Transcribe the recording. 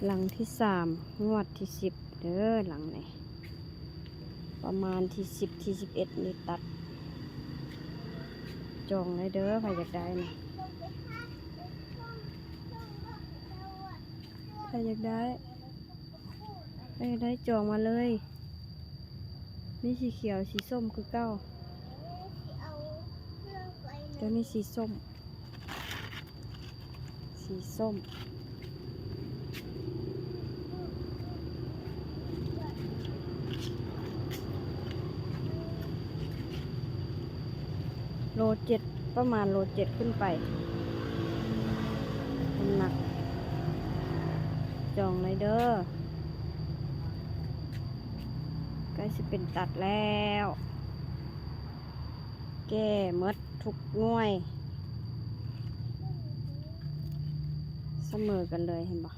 ຫຼັງທີສາມ ງວດທີສິບເດີ ຫຼັງນີ້ ປະມານທີສິບ ທີສິບເອັດນີ້ຕັດ. ຈອງໄດ້ເດີ ໃຜຢາກໄດ້ນະ ໃຜຢາກໄດ້ ໃຜຢາກໄດ້ຈອງມາເລີຍ. ມີສີຂຽວ ສີສົ້ມຄືເກົ່າ ແຕ່ມີສີສົ້ມ ສີສົ້ມ ໂລເຈັດ ປະມານໂລເຈັດຂຶ້ນໄປ ນ້ຳໜັກ. ຈອງໄດ້ເດີ ໃກ້ຊິເປັນຕັດແລ້ວ. ແກ່ໝົດທຸກໜ່ວຍ ສະເໝີກັນເລີຍ ເຫັນບໍ່?